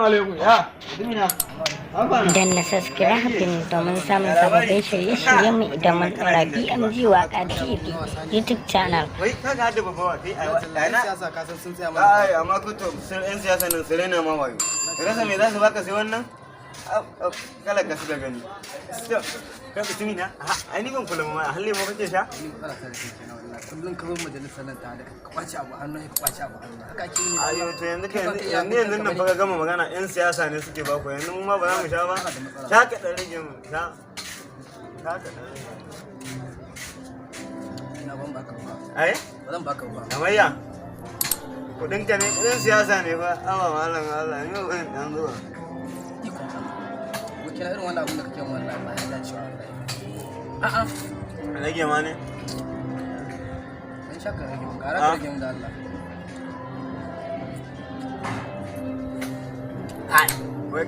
Alaikum ya mutumina. Danna subscribing domin samun sababbin shirye-shiryenmu idan mun ɗora. BMG Waka TV YouTube channel. Wai kaga hada babba wa kai a ina? Siyasa ka san sun tsaya mana. Ai amma ku to sun yan siyasa nan su raina ma wayo. Ka rasa me za su baka sai wannan? Kala ka suka gani. Kai mutumi na, ai ni ban kula ma har lemo kake sha? Ni matsala ta da kai kenan wallahi. Kullum ka zo majalisar nan ta da ka kwace abu hannu, ka kwace abu hannu. Haka ake yi ne. Ayo, to yanzu ka Kai ba yanzu ka iya yanzu yanzu nan kanka fa ka gama magana, yan siyasa ne suke baku, yanzu mu ma ba za mu sha ba. Kana da matsala. Sha ka dan rage mu sha. Sha ka dan rage. Ina ban baka ba. Ai? Ba zan baka ba. Kamayya. Kudin ka ne, kudin siyasa ne fa. Awa malam Allah, ni ba dan zuwa. Ikon Allah. Abokina, irin wannan abun da kake min wallahi ba ya dacewa wallahi. A'a. Rage ma ne? Dan sha ka rage mun, gara ka rage mun da Allah. Ai, wai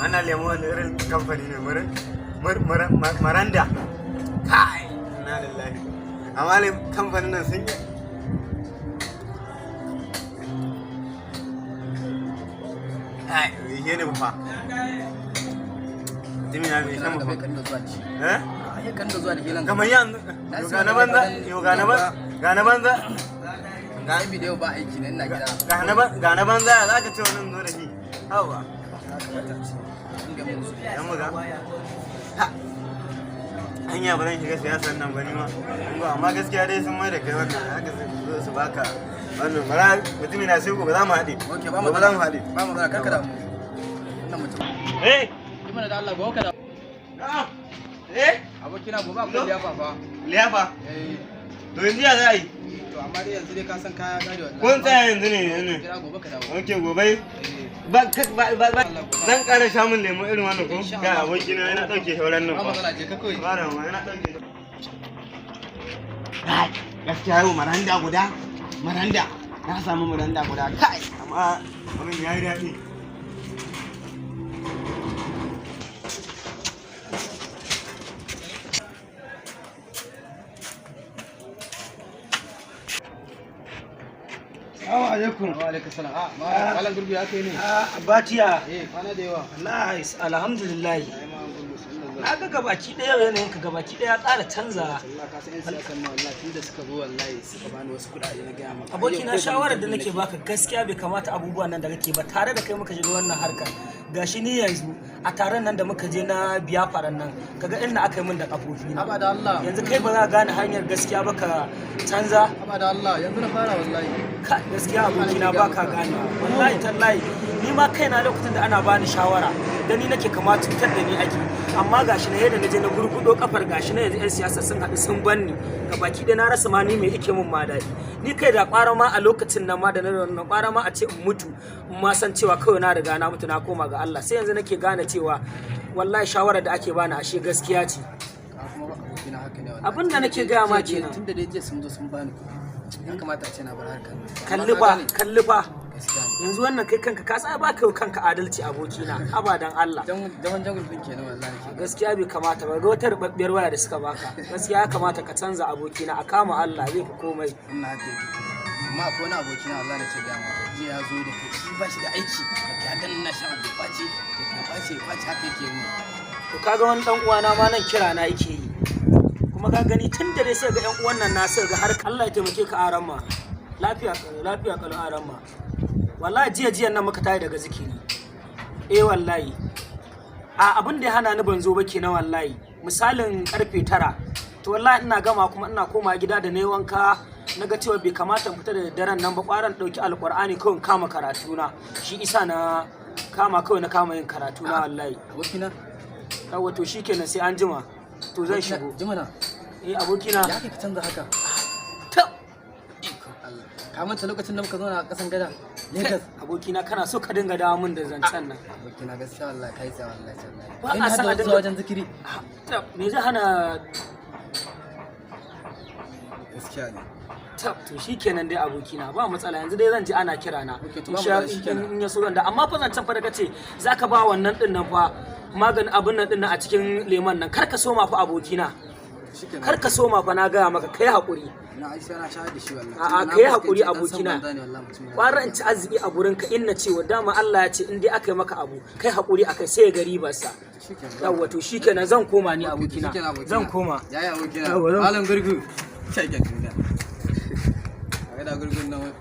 wannan lemo wani irin kamfani ne, Maranda. Kai, na lillahi. Amma kamfanin nan sun yi. Kai, bai ne ba fa. Mutumin ya bai shan Abokina ba da fa. bai kan da zuwa da shi. Eh? Ai kan da zuwa da ke nan. Kamar yanzu, Na yo siyo ga na wannan banza, kadan yo ga na banza, ga na banza. Ga bidiyo ba aiki ne ina gida. Ga na banza za ka ce wannan zo da shi. Hauwa. Ya kamata a ce. Dinga mun su. Yan muga. Ha. Hanya ba zan shiga siyasar nan ba ni ma. Ba amma gaskiya dai sun mai da kai wannan haka su zo su baka wannan bara mutumin na sai gobe za mu haɗe. Okay, ba Gobe za mu haɗe. Ba matsala, karka damu. Wannan mutum. Eh. Yi mana da Allah gobe ka da. Na'am. Eh. Abokina, gobe akwai liyafa fa. Liyafa. Eh. To yanzu ya za a yi? To amma dai yanzu dai ka san kaya kare wallahi. Kun tsaya yanzu ne yanzu. Jira gobe ka dawo. Ok, gobe. Eh. Ba ba ba ba zan ƙara samun lemo irin wannan ko? Insha Ga Allah. abokina yana ɗauke shauran nan Ba fa. matsala, je ka kawai. Ba da ma yana ɗauke. Kai, gaskiya yau maranda guda, maranda, na samu maranda guda, kai, amma abin ya yi daɗi. Assalamu alaikum. Wa alaikum salam. Ah, malam gurbi, aka yi ne? Ah, Batiya. Eh, kwana da yawa. Wallahi alhamdulillah. Ai ma gurbi sun da Na ga gabaki daya yanayin ka gabaki daya ya ƙara canza. Allah ka san yan siyasan nan wallahi tun da suka zo wallahi suka bani wasu kuɗaɗe na gaya maka. Abokina, shawarar da nake baka, gaskiya bai kamata abubuwan nan da kake ba tare da kai muka shiga wannan harkar. Gashi ni yanzu a taron nan da muka je na biyafaran nan, kaga inda aka yi min da kafofi na. Haba da Allah. Yanzu kai ba za ka gane hanyar gaskiya ba ka canza. Haba da Allah, yanzu na fara wallahi. Ka gaskiya abokina, ba ka gane wallahi tallahi. Ni ma kaina lokacin da ana bani shawara gani nake kama cutar da ni ake, amma gashi na yadda naje na gurgudo kafar, gashi na yanzu yan siyasa sun haɗu sun banni ga baki ɗaya, na rasa ma ni me yake mun ma daɗi. Ni kai da ƙwara ma a lokacin nan ma da na na ƙwara ma a ce in mutu, in ma san cewa kawai na riga na mutu na koma ga Allah. Sai yanzu nake gane cewa wallahi shawarar da ake bani ashe gaskiya ce. Ka kuma ba abokina, haka ne wallahi. Abin da nake gaya ma Jiya- kenan. Tun da dai jiya sun zo sun bani kuɗi. Ya kamata a ce na bar harkar nan. Amma Kalli ka fa, gane, kalli fa. Gaskiya ne. Yanzu wannan kai kanka ka tsaya ba kai kanka adalci, abokina, abadan Allah. Jaman jangul ɗin kenan wallahi nake. Gaskiya bai kamata ba, ga wata rubabbiyar waya da suka baka. Gaskiya ya kamata ka canza, abokina, a kama Allah zai fi komai. Wannan haka yake. Amma akwai wani abokina wallahi na ce gaya maka jiya ya zo da kai shi ba shi da aiki da kai ganin na shan abu ya kwace da kai kwace ya kwace haka yake mu. To kaga wani dan uwana ma nan kira na yake yi, kuma ka gani tun da dai sai ga yan uwan nan na sai ga har Allah ya taimake ka aran ma. Lafiya kalau, lafiya kalau aran ma. Wallahi jiya jiyan nan muka tayi daga zikiri. Eh wallahi, a abin da ya hana ni ban zo ba kenan wallahi, misalin karfe 9. To wallahi ina gama kuma ina koma gida da na yi wanka, na ga cewa bai kamata in fita da daren nan ba, kwaran ɗauki alƙur'ani kawai in kama karatu na. Shi isa na kama kawai na kama yin karatu na wallahi. Abokina. Yawwa, to shikenan, sai an jima. To zan shigo. Jimana. Eh abokina. Ya kai ka canza haka? Ta. Ikon Allah. Ka manta lokacin da muka zauna a kasan gada Lagos? Abokina, kana so ka dinga dawo min da zancen nan. Abokina, gaskiya wallahi kai tsaye wallahi tallahi. Ba Kai a ne san har a da dinga- zuwa wajen zikiri. Ah, tab, me zai hana? Gaskiya ne. Tab, to shikenan dai abokina, ba matsala. Yanzu dai zan ji ana kira na. Okay, to ba Insha- matsala, shikenan. in ya so zan da, amma fa zancen fa da kace zaka ba wannan din nan fa maganin abin nan din nan a cikin lemon nan, kar ka soma fa, abokina. Shikenan. Kar ka soma fa, na gaya maka, kai hakuri. Na ai sai na shayar da shi wallahi. A'a, Na kai fuskanci hakuri dan san abokina. banza ne wallahi mutum yana. Kwara in ci arziki a gurin ka in na cewa dama Allah ya ce in dai aka yi maka abu kai hakuri akai sai ya gari ribarsa. Shikenan. Yawwa, to shikenan, zan koma ni abokina. Shikenan, abokina. Zan koma. Yayi abokina. Yawwa, Malam gurgu. Shege duniya. A ga da gurgun nan wai.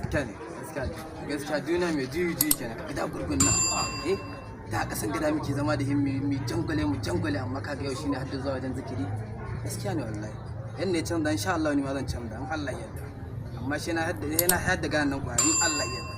Gaskiya ne, gaskiya ne. Gaskiya duniya mai juyi juyi kenan. Ka ga da gurgun nan. Eh? Da kasan gida muke zama da himmi mu jangwale mu jangwale, amma kaga yau shine hadda zuwa wajen zikiri. Gaskiya ne wallahi. Yan ne canza, insha Allah ni ma zan canza in Allah ya yarda. Amma shi na hadda yana hadda ganan nan kwari in Allah ya yarda.